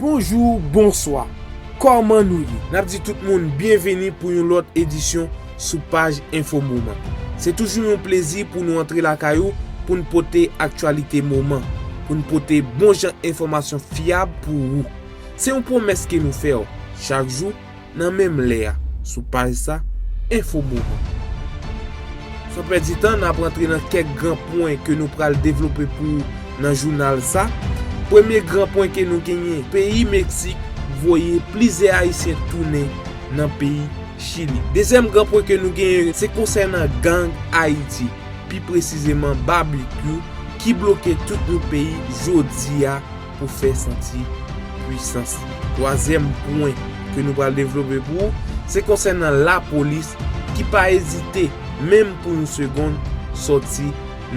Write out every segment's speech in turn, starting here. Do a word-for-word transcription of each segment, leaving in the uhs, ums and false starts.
Bonjou, bonswa. Kòman nou ye? N ap di tout moun byenveni pou yon lòt edisyon sou paj Enfo Moman. Se toujou yon plezi pou nou antre lakay ou pou n pote aktyalite moman, pou n pote bon jan enfòmasyon fyab pou ou. Se yon pwomès ke nou fè w chak jou, nan menm lè a, sou paj sa, Enfo Moman. San pèdi tan, n ap rantre nan kèk gran pwen ke nou pral devlope pou ou nan jounal sa. Premye gran pwen ke nou genyen, peyi Meksik voye plizyè Ayisyen tounen nan peyi Chili. Dezyèm gran pwen ke nou genyen, se konsènan gang Ayiti, pi presizeman Babekyou, ki bloke tout yon peyi jodi a pou fè santi pwisans li. Twazyèm pwen ke nou pral devlope pou ou, se konsènan lapolis ki pa ezite menm pou yon segonn sòti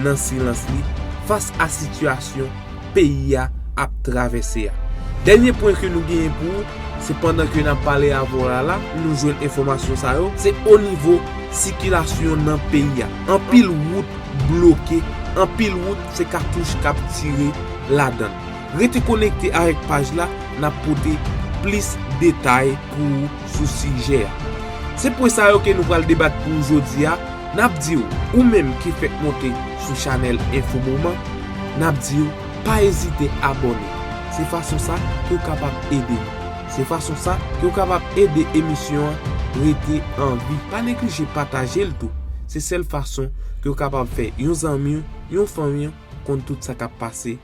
nan silans li fas a sitiyasyon peyi a ap travèse a. Dènye pwen ke nou genyen pou ou, se pandan ke n ap pale avè w la la, nou jwenn enfòmasyon sa yo, se o nivo sikilasyon nan peyi a. Anpil wout bloke, anpil wout se katouch k ap tire ladan l. Rete konekte avèk paj la, n ap pote plis detay pou ou sou sijè a. Se pwen sa yo ke nou pral debat pou ou jodi a. N ap di w, ou menm ki fèk monte sou chanèl Enfo Moman, n ap di w, pa ezite abòne. Se fason sa ke w kapab ede nou. Se fason sa ke w kapab ede emisyon an rete an vi. Pa neglije pataje l tou. Se sèl fason ke w kapab fè yon zanmi w, yon fanmi w konn tout sa k ap pase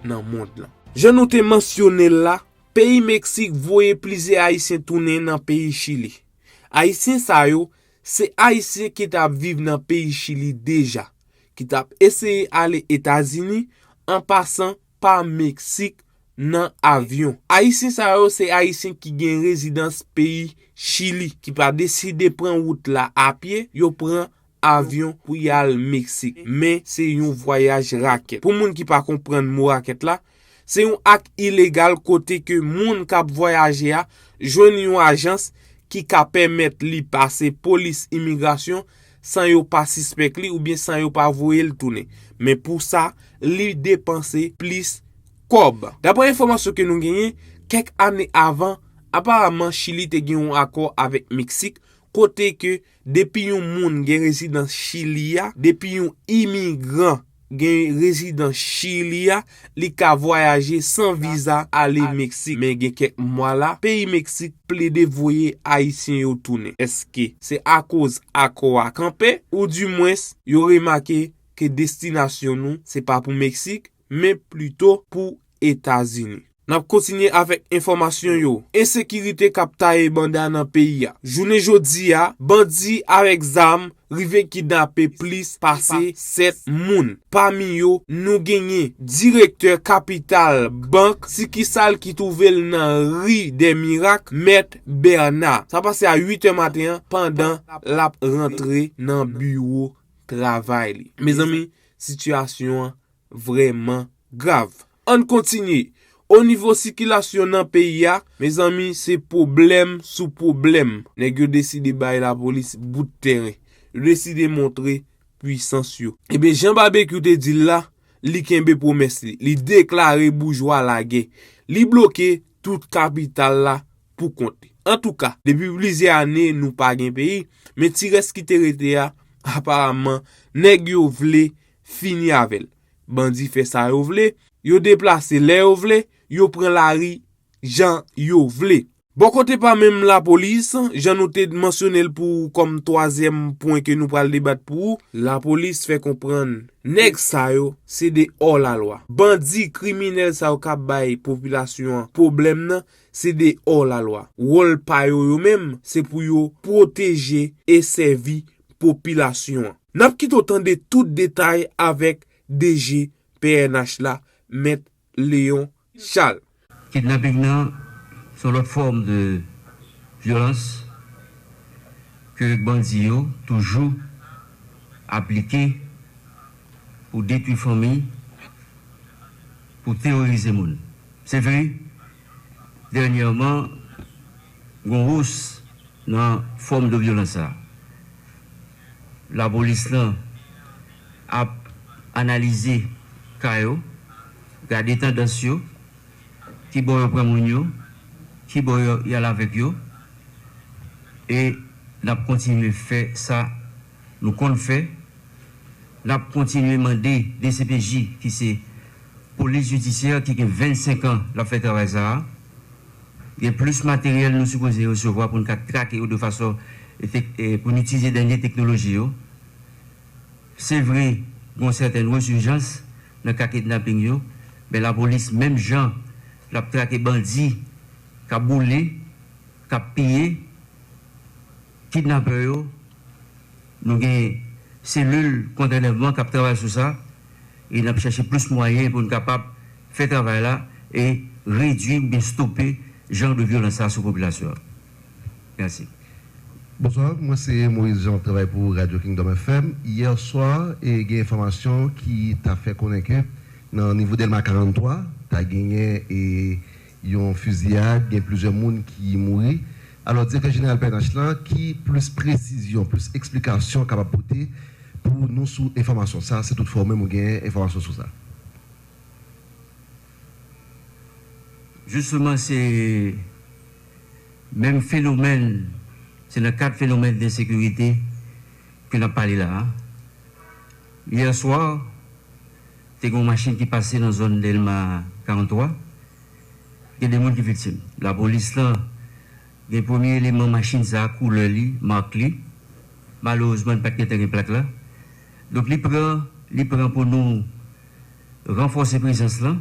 nan mond lan. Jan nou te mansyone l la, peyi Meksik voye plizyè Ayisyen tounen nan peyi Chili. Ayisyen sa yo, se Ayisyen ki t ap viv nan peyi Chili deja, ki t ap eseye ale Etazini an pasan pa Meksik nan avyon. Ayisyen sa yo, se Ayisyen ki gen rezidans peyi Chili, ki pa deside pran wout la a pye, yo pran avyon pou y al Meksik. Men se yon vwayaj rakèt. Pou moun ki pa konprann mo rakèt la, se yon ak ilegal kote ke moun k ap vwayaje a jwenn yon ajans ki ka pèmèt li pase polis imigrasyon san yo pa sispèk li oubyen san yo pa voye l tounen. Men pou sa, li depanse plis kòb. Daprè enfòmasyon ke nou genyen, kèk ane avan, aparaman Chili te gen yon akò avèk Meksik kote ke depi yon moun gen rezidans Chili a, depi yon imigran gen rezidans Chili a, li ka vwayaje san viza ale Meksik. Men gen kèk mwa la, peyi Meksik plede voye Ayisyen yo tounen. Èske se akoz akò a kanpe, oudimwens yo remake ke destinasyon nou se pa pou Meksik, men plito pou Etazini? N ap kontinye avèk enfòmasyon yo. Ensekirite k ap taye banda nan peyi a. Jounen jodi a, bandi avèk zam rive kidnape plis pase sèt moun. Pami yo, nou genyen direktè Kapital Bank, sikisal ki twouve l nan Ri dè Mirak, Mèt Bèna. Sa pase a uit è maten an pandan l ap rantre nan biwo travay li. Mezanmi, sitiyasyon an vrèman grav. Ann kontinye. O nivo sikilasyon nan peyi a, mezanmi, se pwoblèm sou pwoblèm. Nèg yo deside bay lapolis bout tèren. Yo deside montre pwisans yo. Ebyen, jan Babekyou te di l la, li kenbe pwomès li. Li deklare boujwa lagè. Li bloke tout kapital la pou kont li. Antouka, depi plizyè ane, nou pa gen peyi, men ti rès ki te rete a, aparaman, nèg yo vle fini avè l. Bandi fè sa yo vle, yo deplase lè yo vle, yo pran lari jan yo vle. Bò kote pa menm lapolis, jan nou te mansyone l pou ou kòm twazyèm pwen ke nou pral debat pou ou, lapolis fè konprann nèg sa yo se de òlalwa. Bandi kriminèl sa yo k ap bay popilasyon an pwoblèm nan, se de òlalwa. Wòl pa yo yo menm, se pou yo pwoteje e sèvi popilasyon an. N ap kite w tande tout detay avèk D G P N H la, Mèt Léon Charles. Kidnaping nan se yon lòt fòm de vyolans ke bandi yo toujou aplike pou detwi fanmi, pou teworize moun. Se vre, dènyèman, gen yon wòs nan fòm de vyolans sa. Lapolis lan ap analize ka yo, gade tandans yo, Ki bò yo pran moun yo, ki bò yo y al avèk yo, e n ap kontinye fè sa nou konn fè. N ap kontinye mande D C P J, ki se polis jidisyè ki gen vennsenk an l ap fè travay sa a, gen plis materyèl nou sipoze resevwa pou n ka trake yo de fason e tek- e pou n itilize dènye teknoloji yo. Se vre, gen yon sètèn resijans nan ka kidnaping yo, men lapolis, menm jan l ap trake bandi k ap boule, k ap piye, kidnapè yo, nou gen selil kont anlèvman k ap travay sou sa, e n ap chèche plis mwayen pou n kapab fè travay la e redui oubyen stope jan de vyolans sa sou popilasyon an. Mèsi. Bonswa, mwen se Moïse Jean, m ap travay pou Radio Kingdom F M. Yè swa, e, gen enfòmasyon ki ta fè konnen ke nan nivo Dèlma karant twa, ta genyen, e, yon fiziyad, gen plizyè moun ki mouri. Alò, Direktè Jeneral P N H lan, ki plis presizyon, plis eksplikasyon w kapab pote pou nou sou enfòmasyon sa, si toutfwa ou menm ou gen enfòmasyon sou sa? Jisteman, se menm fenomèn, se nan kad fenomèn de ensekirite ke n ap pale la a. Yè swa, te gen yon machin ki pase nan zòn Dèlma karant twa, gen de moun ki viktim. Lapolis lan gen premye eleman machin sa a, koulè li, mak li. Malerezman, li pa t gentan gen plak la. Donk, li pran, li pran pou nou ranfòse prezans lan,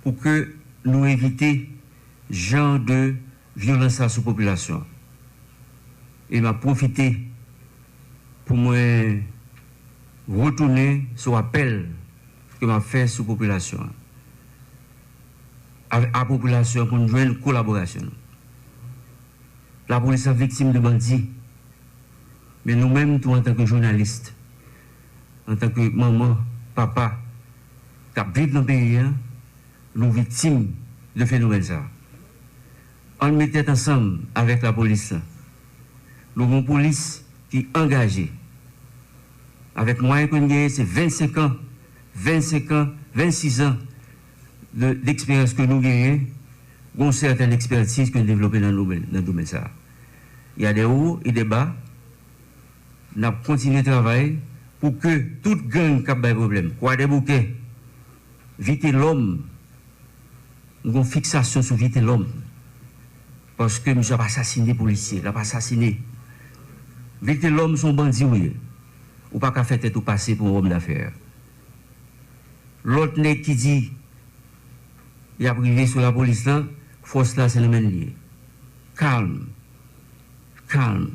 pou ke nou evite jan de vyolans sa sou popilasyon an. E m ap pwofite pou mwen retounen sou apèl ke m ap fè sou popilasyon an, a, a popilasyon an pou n jwenn kolaborasyon nou. Lapolis la viktim de bandi, men nou menm tou, antanke jounalis, antanke manman, papa k ap viv nan peyi a, nou viktim de fenomèn sa a. Ann met tèt ansanm avèk lapolis la. Nou gen yon polis ki angaje. Avèk mwayen ke n genyen, se vennsenk an, vennsenk an, vennsis an de, deksperyans ke nou genyen, gen yon sètèn ekspètiz ke n devlope nan domèn, nan domèn sa a. Il y a des hauts et des bas. N ap kontinye travay pou ke tout gang k ap bay pwoblèm, Kwadèboukè, Vitelòm, m gen yon fiksasyon sou Vitelòm, paske misye ap asasine polisye, l ap asasine. Vitelòm, se yon bandi ou ye. Ou pa ka fè tèt ou pase pou yon òm dafè. Lòt nèg ki di y ap rive sou lapolis lan, fòs la se nan men l li ye. Kalm. Kalm.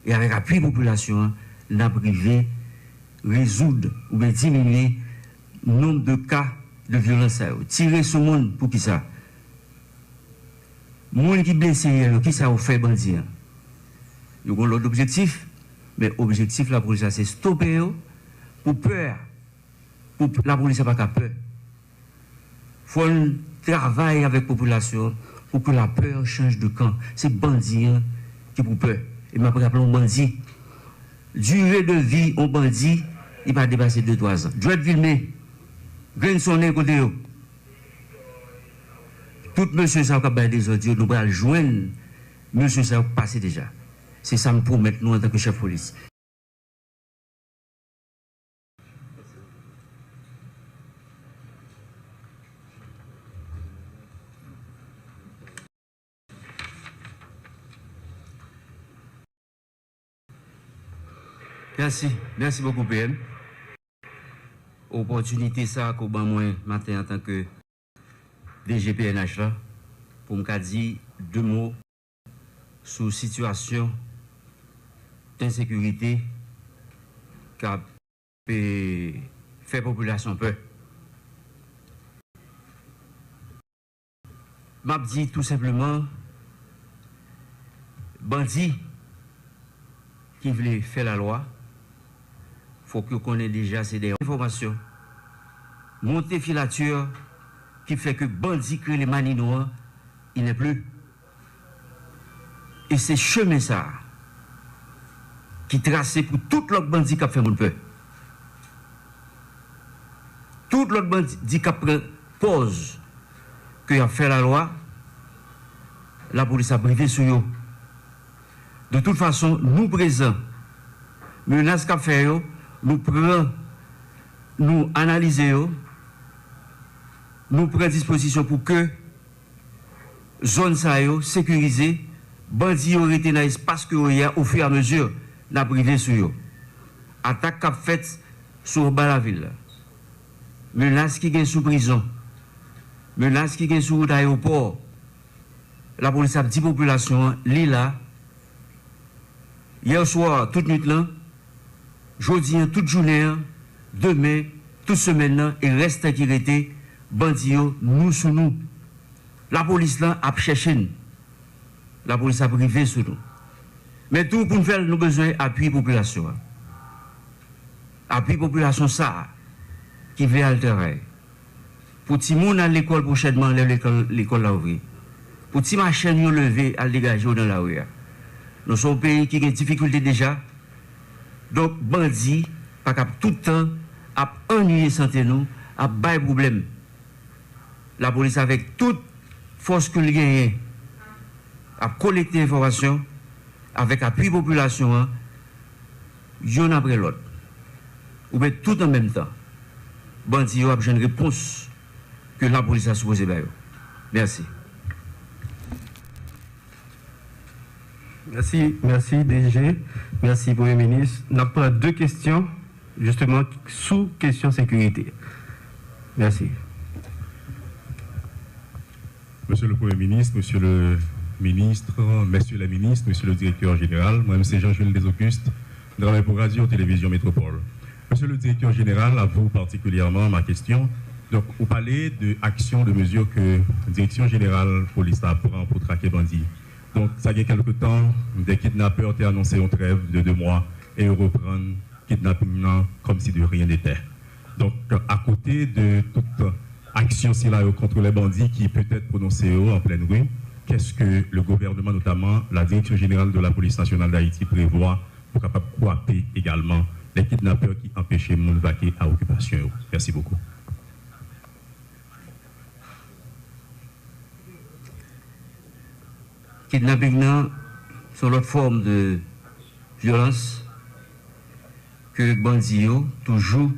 E avèk apui popilasyon an, n ap rive rezoud oubyen diminye nonb de ka de vyolans sa yo. Tire sou moun, poukisa? Moun ki blese yè yo, kisa yo fè bandi an? Yo gen lòt objektif, men objektif lapolis la se stope yo pou pè a. Pou lapolis la pa ka pè. Fò n travay avèk popilasyon an pou ke lapè chanj de kan. Se bandi an ki pou pè. E m ap raple yon bandi. Dire de vi yon bandi, li pa depase de twa zan. Djwèt Vilme, grenn sonnen kote yo? Tout mesye sa yo k ap bay dezòd yo, nou pral jwenn mesye sa yo k pase deja. Se sa m pwomèt nou antanke chèf polis. Mèsi, mèsi bokou P M. Opòtinite sa ke w ban mwen maten antanke D G P N H la, pou m ka di de mo sou sitiyasyon ensekirite k ap, e, fè popilasyon pè. M ap di tou senpleman, bandi ki vle fè lalwa, fòk yo konnen deja se de enfòmasyon monte filatè ki fè ke bandi k rele Manino an, il n'est plus. E se chemen sa a ki trase pou tout lòt bandi k ap fè moun pè. Tout lòt bandi k ap pran pòz, y ap fè lalwa, lapolis ap rive sou yo. De tout fason, nou prezan. Menas k ap fè yo, nou pran, nou analize yo, nou pran dispozisyon pou ke zòn sa yo sekirize, bandi yo rete nan espas ke yo ye a, ofiramezi n ap rive sou yo. Atak k ap fèt sou anba lavil la, menas ki gen sou prizon, menas ki gen sou wout ayewopò, lapolis ap di popilasyon an, li la, yè swa, tout nwit lan, jodi an, tout jounen an, demen, tout semèn nan, e rès tan ki rete, bandi yo, nou sou nou. Lapolis lan ap chèche n. Lapolis ap rive sou nou. Men tou, pou n fè l, nou bezwen apui popilasyon an. Apui popilasyon sa a ki vle al travay. Pou timoun al lekòl pwochènman, lè lekòl, lekòl la ouvri. Pou ti machann yo leve al degaje yo nan lari a. Nou se yon peyi ki gen difikilte deja. Donk, bandi pa kab tout tan ap anniye sante nou, ap bay pwoblèm. Lapolis avèk tout fòs ke l genyen ap kolekte enfòmasyon avèk apui popilasyon an, yonn apre lòt, oubyen tout an menm tan, bandi yo ap jwenn repons ke lapolis la sipoze ba yo. Mèsi. Mèsi, mèsi, D G. Mèsi, Premye Minis. N ap pran de kesyon, jisteman, sou kesyon sekirite. Mèsi. Monsieur le Premier ministre, Monsieur le ministre, Messieurs les ministres, Monsieur le directeur général, mwen se Jean-Jules Desaugustes, m travay pou Radio Télévision Métropole. Monsieur le directeur général, à vous particulièrement, ma question. Donc, ou pale de aksyon, de mezi ke Direksyon Jeneral Polis la pran pou trake bandi. Donk, sa gen kèlke tan, de kidnapè te anonse yon trèv de de mwa e yo reprann kidnaping nan comme si de rien n'était. Donk, akote de tout aksyon sila yo kont lè bandi ki petèt pwononse yo an plèn ri, qu'est-ce que le gouvernement, notamment la Direction Générale de la Police Nationale d'Haïti, prevwa pou kapab kwape egalman lè kidnapè ki anpeche moun vake a okipasyon yo? Mèsi bokou. Kidnaping nan se yon lòt fòm de vyolans ke bandi yo toujou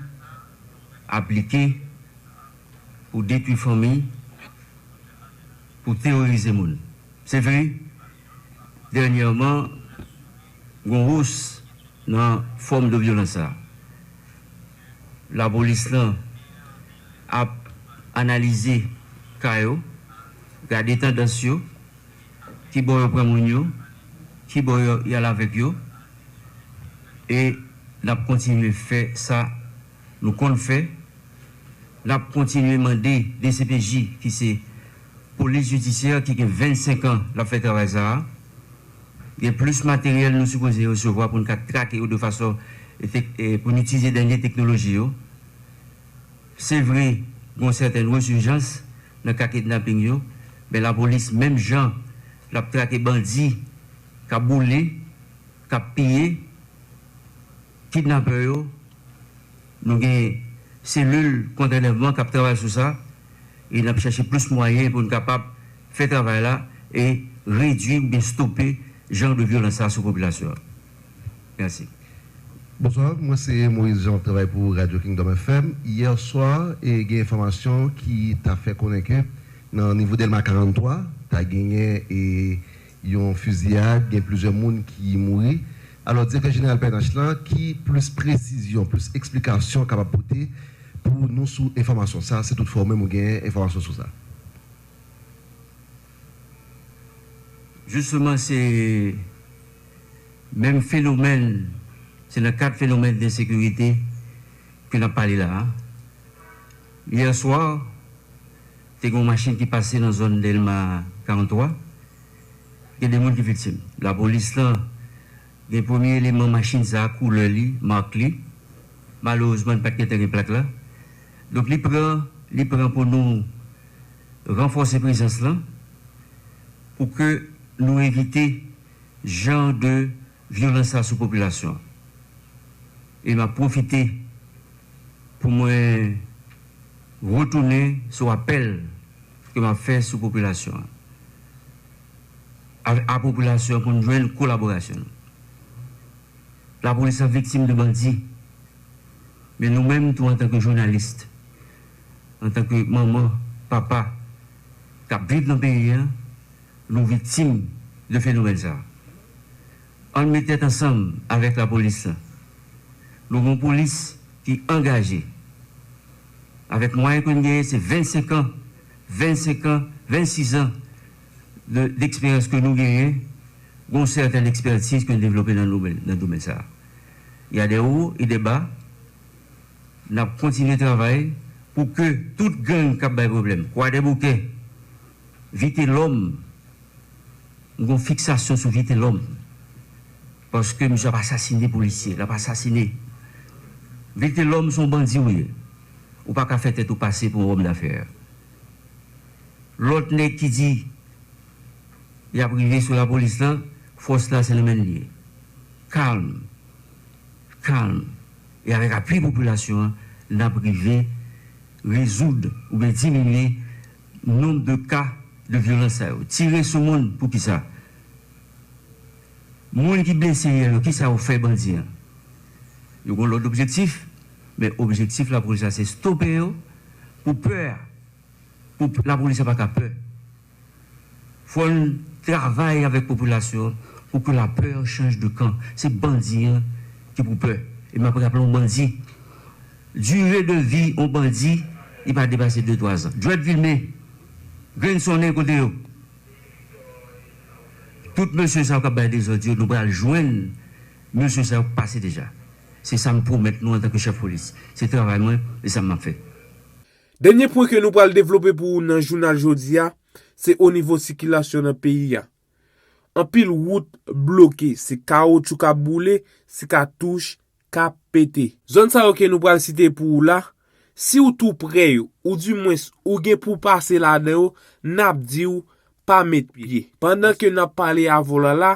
aplike pou detwi fanmi, pou teworize moun. Se vre, dènyèman, gen yon wòs nan fòm de vyolans sa a. Lapolis lan ap analize ka yo, gade tandans yo, ki bò yo pran moun yo, ki bò yo y al avèk yo, e n ap kontinye fè sa nou konn fè. N ap kontinye mande D C P J, ki se polis jidisyè ki gen vennsenk an l ap fè travay sa a, gen plis materyèl nou sipoze resevwa pou n ka trake yo de fason e tek-, e pou n itilize dènye teknoloji yo. Se vre, gen yon sèten resijans nan ka kidnaping yo, men lapolis, menm jan l ap trake bandi k ap boule, k ap piye, kidnapè yo, nou gen selil kont anlèvman k ap travay sou sa, e n ap chèche plis mwayen pou n kapab fè travay la e redui oubyen stope jan de vyolans sa sou popilasyon an. Mèsi. Bonswa, mwen se Moïse Jean, m ap travay pou Radio Kingdom F M. Yè swa, e gen enfòmasyon ki ta fè konnen ke nan nivo Dèlma karannntwa, ta genyen e yon fiziyad, gen plizyè moun ki mouri. Alò, direktè jeneral P N H lan, ki plis presizyon, plis eksplikasyon w kapab pote pou nou sou enfòmasyon sa a, si toutfwa ou menm ou gen enfòmasyon sou sa? Jisteman, se menm fenomèn, se nan kad fenomèn de ensekirite ke n ap pale la a. Yè swa, te gen yon machin ki pase nan zòn Dèlma karannntwa. Gen de moun ki viktim. Lapolis lan gen premye eleman machin sa a, koulè li, mak li. Malerezman, li pa t gentan gen plak la. Donk, li pran, li pran pou nou ranfòse prezans lan pou ke nou evite jan de vyolans sa sou popilasyon an. E m ap pwofite pou mwen retounen sou apèl ke m ap fè sou popilasyon an. A, a popilasyon an pou n jwenn kolaborasyon nou. Lapolis la viktim de bandi. Men nou menm tou, antanke jounalis, antanke manman, papa, k ap viv nan peyi a, nou viktim de fenomèn sa a. Ann met tèt ansanm avèk lapolis la. Nou gen yon polis ki angaje. Avèk mwayen ke n genyen, se vennsenk an, vennsenk an, vennsis an de, d'eksperyans ke nou genyen, gen yon sètèn ekspètiz ke n devlope nan domèn, nan domèn sa a. Il y a des hauts et des bas. N ap kontinye travay pou ke tout gang k ap bay pwoblèm, Kwadèboukè, Vitelòm, m gen yon fiksasyon sou Vitelòm. Paske misye ap asasine polisye, l ap asasine. Vitelòm se yon bandi ou ye. Ou pa ka fè tèt ou pase pou yon òm dafè. Lòt nèg ki di y ap rive sou lapolis la, fòs la se nan men l li ye. Kalm. Kalm. E avèk apui popilasyon an, n ap rive rezoud oubyen diminye nonb de ka de vyolans sa yo. Tire sou moun, poukisa? Moun ki blese yè yo, kisa yo fè bandi an? Yo gen lòt objektif, men objektif lapolis la se stope yo pou pè a, pou p-, lapolis la pa ka pè. Fò n travay avèk popilasyon an pou ke la peur change de camp. Se bandi an ki pou pè. E m ap raple yon bandi, dire de vi yon bandi, li pa depase de twa zan. Djwèt Vilme, grenn sonnen kote yo? Tout mesye sa yo k ap bay dezòd yo, nou pral jwenn mesye sa yo k pase deja. Se sa m pwomèt nou antanke chèf polis. Se travay mwen, e sa m ap fè. Dènye pwen ke nou pral devlope pou ou nan jounal jodi a, se o nivo sikilasyon nan peyi a. Anpil wout bloke, se kawotchou k ap boule, se katouch k ap pete. Zòn sa yo ke nou pral site pou ou la, si w tou prè yo, oudimwens ou gen pou w pase ladan yo, n ap di w pa met pye. Pandan ke n ap pale avè w la la,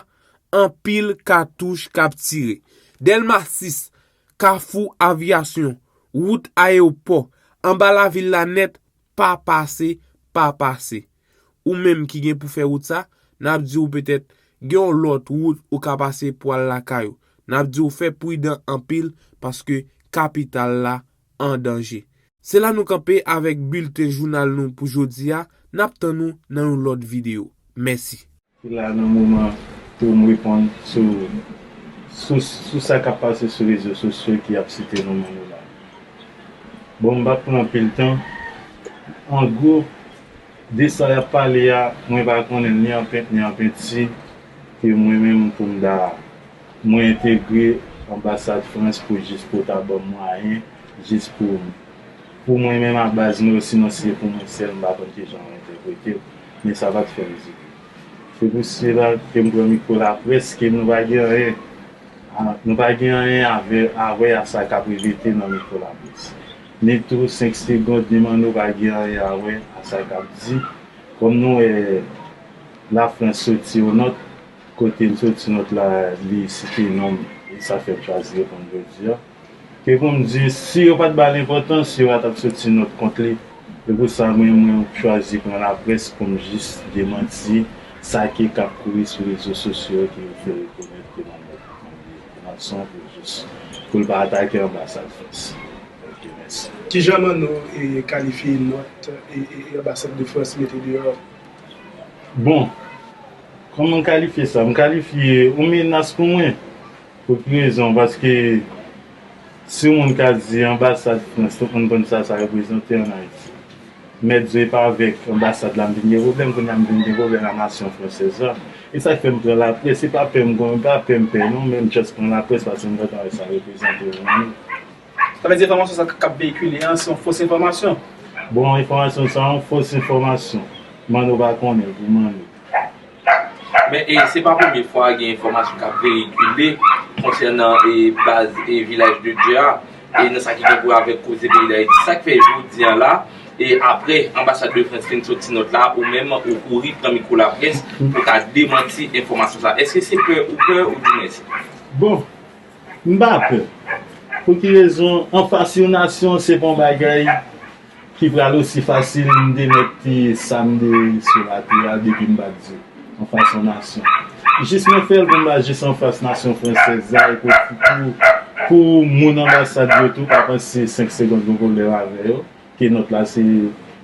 anpil katouch k ap tire. Dèlma sis, Kafou Aviyasyon, wout Ayewopò, anba lavil la nèt, pa pase, pa pase. Ou menm ki gen pou fè wout sa, n ap di w petèt gen yon lòt wout ou ka pase pou al lakay ou. N ap di w fè pridan anpil paske kapital la an danje. Se la nou kanpe avèk bilten jounal nou pou jodi a. N ap tann ou nan yon lòt videyo. Mèsi. Ki la nan moman pou m reponn sou, sou, sou sa k ap pase sou rezo sosyo ki ap site non moun yo la. Bon, m p ap pran anpil tan. An gwo, de sa y ap pale a, mwen pa konnen l ni an pent ni an penti, ke mwen menm pou m ta, mwen entegre anbasad Frans pou jis pou ta ban m mwayen, jis pou, pou mwen menm a baz mwen, osinon si se pou mwen sèl, m pa konn kijan mwen entegre l, men sa pa t fè m di. Se pou sela ke m pran mikwo laprès, ke nou pa gen anyen, a, nou pa gen anyen avè, a wè a sa k ap revete nan mikwo laprès. Ni tou senk segond, ni Manno pa gen anyen a wè a sa k ap di. Kòm nou wè Lafrans soti yon nòt, kote l soti nòt la, li site non m, e sa fè m chwazi reponn jodi a. Ke pou m di, si yo pa t ba l enpòtans, yo pa t ap soti nòt kont li. E pou sa, mwen, mwen chwazi pran laprès pou m jis demanti sa ke k ap kouri sou rezo sosyo yo ke yo fè rekonèt ke Manno, Manno Mason pou jis, pou l pa atake anbasad Frans. Ok, mèsi. Kijan Manno, e, kalifye nòt, e, e, e, anbasad de Frans mete deyò? Bon, kòman m kalifye sa? M kalifye yon menas pou mwen. Pou ki rezon? Paske si yon moun ka di anbasad Frans, tout moun konn sa sa reprezante ann Ayiti. Mèt Zo, e pa avèk anbasad la m vin gen pwoblèm, kounye a m vin gen pwoblèm a nasyon fransèz la. E sa k fè m pran laprès, se pa pè m gon, e pa pè m pè non, men m just pran laprès paske m gentan wè sa reprezante pou mwen. Sa vle di enfòmasyon sa k ap veyikile an se yon fos enfòmasyon? Bon, enfòmasyon sa yon fos enfòmasyon. Manno pa konnen pou Manno. Men, e, se pa premye fwa gen enfòmasyon k ap veyikile konsènan, e, baz, e, Vilaj de Dye a, e, nan sa ki gen pou wè avèk koze peyi Dayiti. Sa k fè jodi a la, e, apre anbasad de Frans fin soti nòt la, ou menm ou kouri pran mikwo laprès pou ka demanti enfòmasyon sa. Èske se pè ou pè oudimwens? Bon, m pa pè. Pou ki rezon? Anfas yon nasyon, se pa yon bagay ki pral osi fasil m te mèt sa m te sou latè a depi m pa t di anfas yon nasyon. Jis mwen fè l pou m pa jis anfas nasyon fransèz la, e pou, pou, pou moun anbasad yo tou pa panse senk segonn nou pwoblèm avè yo, ke nòt la se,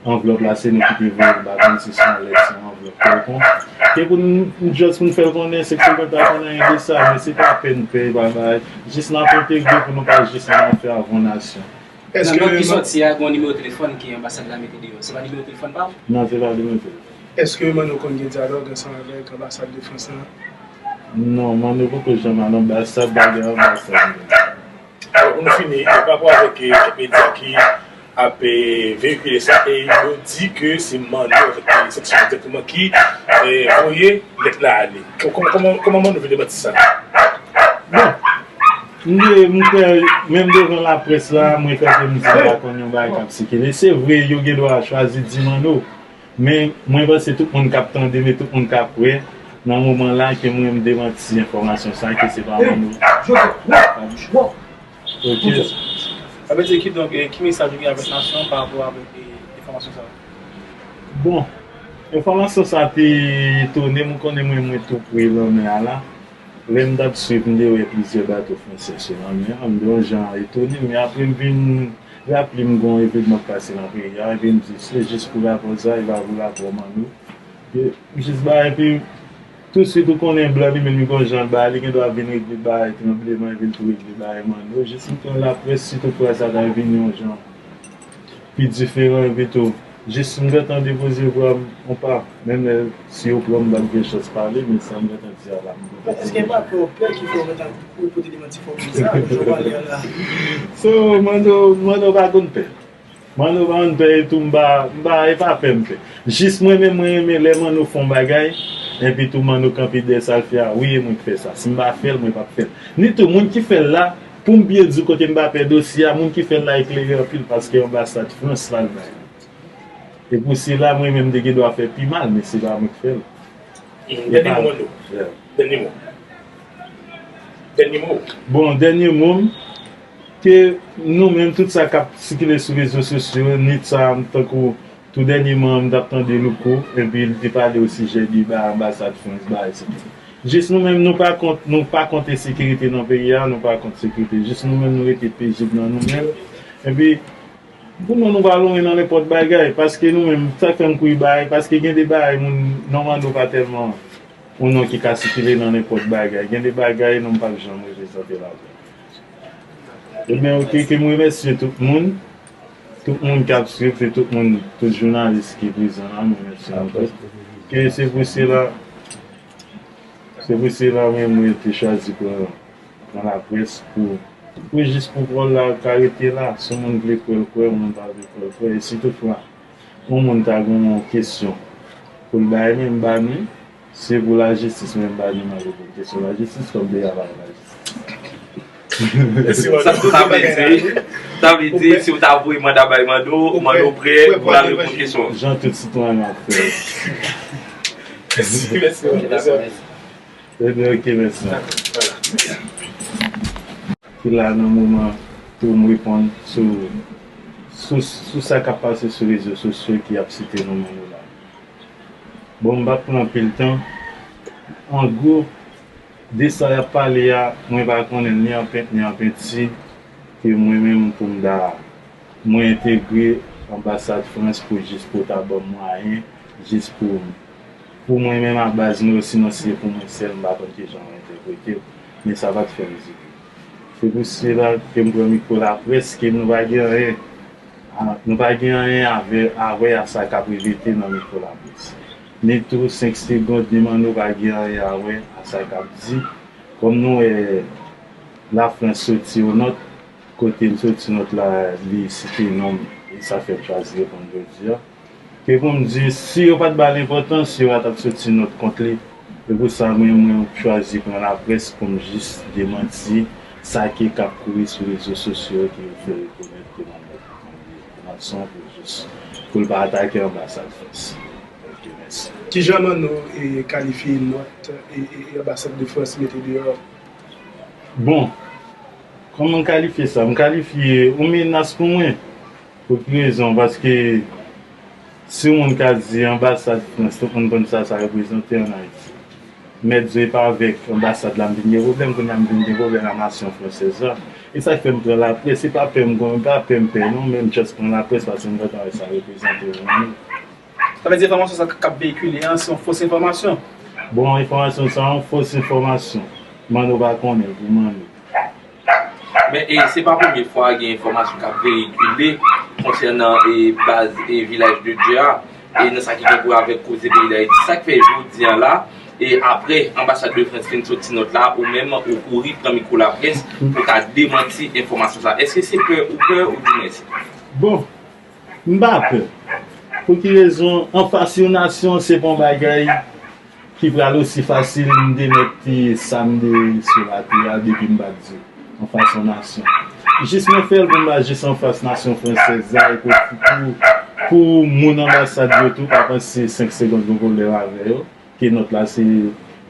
anvlòp la se nou ki te voye l, m pa konn si se yon lèt, se yon anvlòp kèlkonk. Ke pou n, just pou n fè l konnen senk segonn pa konn anyen de sa, men se pa pèn pè, pa bagay. Jis n ap entegre pou nou pa jis ann afè avè yon nasyon. Nan nòt ki sòti a, gen yon nimewo telefòn ke anbasad la mete deyò. Se pa nimewo telefòn pa w? Non, se pa nimewo telefòn. Èske Manno konn gen dyalòg ansanm avèk anbasad de Frans lan? Non, Manno poko janm al anbasad, pa gen anbasad. Alò, pou nou fini, e, pa rapò avèk, e, kèk medya ki ap, e, veyikile sa, e yo di ke se Manno avèk, e, seksyon egzakteman ki, e, voye lèt la ale. Kò-, kòman, kòman, kòman Manno vin demanti sa? Bon, m te, m kwè, menm devan laprès la, mwen kanpe m di m pa konn yon bagay k ap sikile. Se vre, yo gen dwa chwazi di Manno, men mwen panse tout moun k ap tande m e tout moun k ap wè nan moman la ke mwen m demanti enfòmasyon sa ke se pa Manno. Ok. Sa vle di ki, donk, e, ki mesaj ou gen avèk nasyon an pa rapò avèk, e, enfòmasyon sa yo? Bon, enfòmasyon sa te etone m, ou konnen mwen, mwen tou pre lanmè a la. Lè m t ap swiv, m te wè plizyè bato fransè sou lanmè a, m te yon jan etone, men apre m vin raple m gen yon evènman k pase nan peyi a, epi m di, se jis pou rapò sa, e pa pou rapò Manno. E m jis ba, epi tousuit ou konnen blan li menm li gon jan l ba, li gen dwa vin regle bagay tranbleman, epi l tou regle bagay Manno. Jis m pran laprès, si toutfwa sa ta vin yon jan pi diferan, epi tou, jis m gentan depoze vwa m, on pa, menm lè si yo pran m, m p ap gen chans pale, men sa m gentan di a la, m gentan... Èske pa pè w pè ki fè w gentan kouri pote demanti fò konsa, jan w pale a la? So, Manno, Manno pa konn pè. Manno pa konn pè, e tou m pa, m pa, e pa pè m pè. Jis mwen menm, mwen renmen lè Manno fè yon bagay, epi tou Manno kanpe dèyè sa l fè a, wi, e mwen k fè sa. Si m pa fè l, mwen p ap fè l. Ni tou, moun ki fè l la, pou m byen di w kote m pa pè dosye a, moun ki fè l la eklere anpil, paske anbasad Frans la l bay. E pou sila, mwen menm, m te gen dwa fè pi mal, men se pa mwen k fè l. Dènye mo, Manno. Yeah. Dènye mo. Dènye mo. Bon, dènye mo m, ke nou menm, tout sa k ap sikile sou rezo sosyo, nit sa, tankou tou dènyèman, m t ap tande Louko, epi l te pale o sijè de ba-, anbasad Frans, ba, etsetera. Jis nou menm, nou pa kont, nou pa kont ensekirite nan peyi a, nou pa kont sekirite. Jis nou menm, nou rete pezib nan nou menm. Epi, pou nou, nou pa lonje nan nenpòt bagay, paske nou menm, sa k fè m kouri ba, paske gen de bagay, moun, nòmalman, nou pa tèlman yon non ki ka sikile nan nenpòt bagay. Gen de bagay, non, m p ap janm reprezante ladan. Ebyen, oke, ke m remèsye tout moun, tout moun k ap swiv, e tout moun, tout jounalis ki prezan la, m remèsye nou tout. Ke se pou sila, se pou sila, mwen, mwen te chwazi pran, pran laprès pou, pou jis pou pawòl la ka rete la. Si yon moun vle kwè l kwè, yon moun pa vle kwè l kwè. E si toutfwa, yon moun ta gen yon kesyon pou l bay, men m ba nou, se pou lajistis, men m pa gen mande pou kesyon lajistis, kòm deja pa gen lajistis. Mèsi, Manno. Sa, sa vle di, sa vle di, si w ta voye manda bay Manno, Manno prè pou l al reponn kesyon. Jan tout sitwayen ap fè. Mèsi, mèsi, Manno. Ebyen, oke, mèsi. Ki la nan moman pou m reponn sou, sou, sou sa k ap pase sou rezo sosyo ki ap site non Manno la. Bon, m p ap pran anpil tan. An gwo, de sa y ap pale a, mwen pa konnen l ni an pent ni an penti, ke mwen menm pou m ta, mwen entegre anbasad Frans pou jis pou ta ban m mwayen, jis pou, pou mwen menm a baz mwen, osinon si se pou mwen sèl, m pa konn kijan mwen entegrite l, men sa pa t fè m rizike. Se pou sila ke m pran mikwo laprès, ke nou pa gen anyen, a, nou pa gen anyen avè, a wè a sa k ap rive te nan mikwo laprès. Ni tou senk segonn, ni Manno pa gen anyen a wè a sa k ap di. Kòm nou wè Lafrans soti yon nòt, kote l soti nòt la, li site non m, e sa fè m chwazi reponn jodi a. Ke pou m di, si yo pa t ba l enpòtans, yo pa t ap soti nòt kont li. E pou sa, mwen, mwen chwazi pran laprès pou m jis demanti sa ke k ap kouri sou rezo sosyo ke yo fè rekonèt ke Manno, Manno se yon pou jis, pou l pa atake anbasad Frans. Ok, mèsi. Kijan Manno, e, kalifye nòt, e, e, e anbasad de Frans mete deyò? Bon, kòman m kalifye sa? M kalifye yon menas pou mwen. Pou ki rezon? Paske si yon moun ka di anbasad Frans, tout moun konn sa sa reprezante ann Ayiti. Mèt di, e pa avèk anbasad la m vin gen pwoblèm, kounye a m vin gen pwoblèm ak nasyon fransèz la. E sa k fè m pran laprès, e pa pè m gon, e pa pè m pè non, men m just pran laprès paske m gentan wè sa reprezante pou mwen. Sa vle di enfòmasyon sa k ap veyikile an se yon fos enfòmasyon? Bon, enfòmasyon sa yon fos enfòmasyon. Manno pa konnen pou Manno. Men e, se pa premye fwa gen enfòmasyon k ap veyikile konsènan e, baz e, Vilaj de Dye a, e nan sa ki gen pou wè avèk koze peyi Dayiti. Sa k fè jodi a la, e apre anbasad de Frans fin soti nòt la, ou menm ou kouri pran mikwo laprès pou ka demanti enfòmasyon sa. Èske se pè ou pè oudimwens? Bon, m pa pè. Pou ki rezon? Anfas yon nasyon, se pa yon bagay ki pral osi fasil m te mèt te sa m te sou latè a depi m pa t di anfas yon nasyon. Jis mwen fè l pou m pa jis anfas nasyon fransèz la, e pou, pou, pou moun anbasad yo tou pa panse senk segonn pou pwoblèm avè yo. Ke nòt la se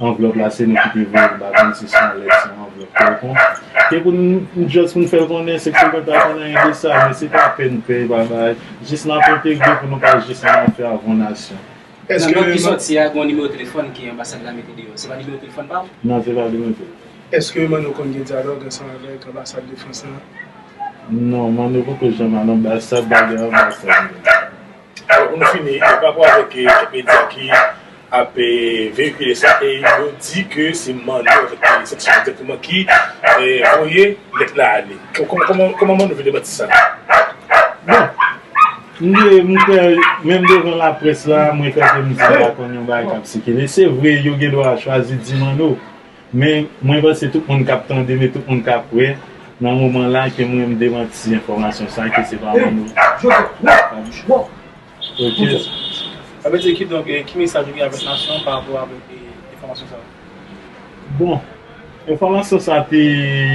anvlòp la, se nou ki te voye l ba, kòmsi se yon lèt, se yon anvlòp kèlkonk. Ke pou n, n just pou n fè l konnen, se ke se konn pa konn anyen de sa, men se pa pè n pè, e pa bagay. Jis n ap entegre pou nou pa jis nan afè avè yon nasyon. Nan nòt ki sòti a, gen yon nimewo telefòn ke anbasad la mete deyò. Se pa nimewo telefòn pa w? Non, se pa nimewo telefòn. Èske Manno konn gen dyalòg ansanm avèk anbasad de Frans lan? Non, Manno poko janm al anbasad, bagay anbasad. Alò, pou nou fini, e, pa rapò avèk, e, kèk medya ki ap, e, veyikile sa, e yo di ke se Manno avèk, e, seksyon direkteman ki, e, voye lèt la ale. Kò-, kòman, kòman, kòman Manno vin demanti sa? Bon, m de, m kwè, menm devan laprès la, mwen kanpe m di m pa konn yon bagay k ap sikile. Se vre, yo gen dwa chwazi di Manno. Men, mwen panse tout moun k ap tande m e tout moun k ap wè, nan moman la, ke mwen m demanti enfòmasyon sa, ke se pa mwen nou. Ok. Sa vle di ki, donk, eh, ki mesaj ou gen avèk nasyon an pa rapò avèk, eh, enfòmasyon sa? Bon, enfòmasyon sa te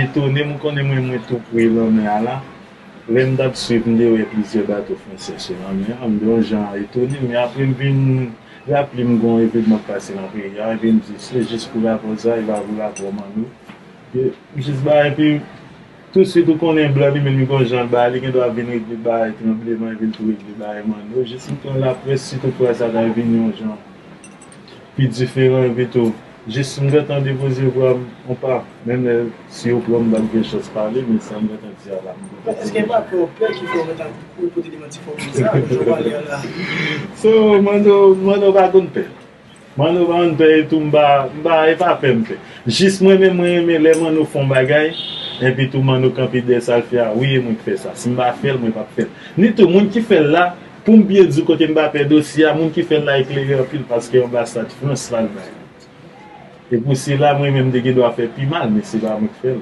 etone m, ou konnen mwen, mwen tou pre lanmè a la. Lè m t ap swiv, m te wè plizyè bato fransè sou lanmè a, m te yon jan etone, men apre m vin raple m gon evenman k pase nan peyi a, epi m di, se jis pou rapò sa, e pa pou rapò Manno. E m jis bay, epi tousuit ou konnen blan li menm li gon jan l bay, li gen dwa vin regle bay tranbleman, epi l tou regle bay Manno. Jis m pran laprès, si toutfwa sa ta vin yon jan pi diferan, epi tou, jis m gentan depoze vwa m yon pa, menm lè si yo pran m, m p ap gen chans pale, men sa m gentan di a la, m gentan... Men èske e pa pè w pè ki fè w gentan kouri pote demanti fòmil sa, jan w pale a la? So, Manno, Manno pa konn pè. Manno pa konn pè, e tou m pa, m pa, e pa pè m pè. Jis mwen menm, mwen renmen lè Manno fè yon bagay, epi tou Manno kanpe dèyè sa l fè a, wi, e mwen k fè sa. Si m pa fè l, mwen p ap fè l. Ni tou, moun ki fè l la, pou m byen di w kote m pa pè dosye a, moun ki fè l la eklere anpil, paske anbasad Frans la l bay. E pou sila, mwen menm, m te gen dwa fè pi mal, men se pa mwen k fè l.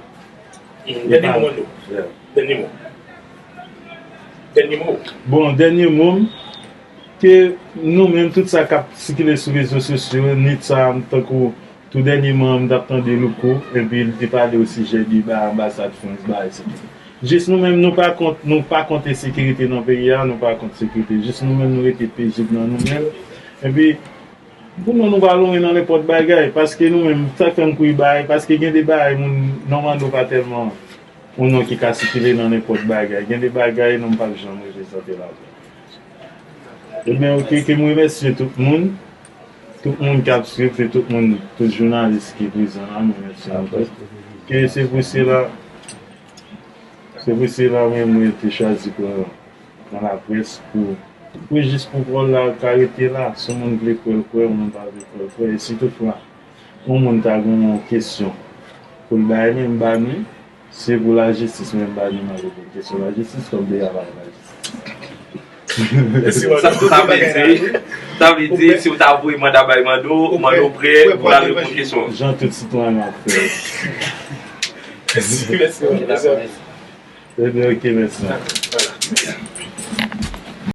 Mm, dènye mo, Manno. Yeah. Dènye mo. Dènye mo. Bon, dènye mo m, ke nou menm, tout sa k ap sikile sou rezo sosyo, nit sa, tankou tou dènyèman, m t ap tande Louko, epi l te pale osijè de ba-, anbasad Frans, ba, etsetera. Jis nou menm, nou pa kont, nou pa kont ensekirite nan peyi a, nou pa kont sekirite. Jis nou menm, nou rete pezib nan nou menm. Epi, pou nou, nou pa lonmen nan nenpòt bagay, paske nou menm, sa k fè m kouri bay, paske gen de bagay, moun, nòmalman, nou pa tèlman yon non ki ka sikile nan nenpòt bagay. Gen de bagay, non, m p ap janm reprezante ladan. Ebyen, oke, ke m remèsye tout moun, tout moun k ap swiv, e tout moun, tout jounalis ki prezan la, m remèsye nou tout. Ke se pou sila, se pou sila, mwen, mwen te chwazi pran nan laprès pou, pou jis pou pawòl la ka rete la. Si yon moun vle kwè l kwè, yon moun pa vle kwè l kwè. E si toutfwa yon moun ta gen yon kesyon pou l bay, men m ba nou, se pou lajistis, men m ba nou, m al reponn kesyon lajistis, kòm peyi a pa gen lajistis. Sa, sa vle di, sa vle di, si w ta voye manda bay Manno, Manno prè pou l al reponn kesyon. Jan tout sitwayen ap fè. Mèsi, mèsi, mèsi. Ebyen, oke, mèsi.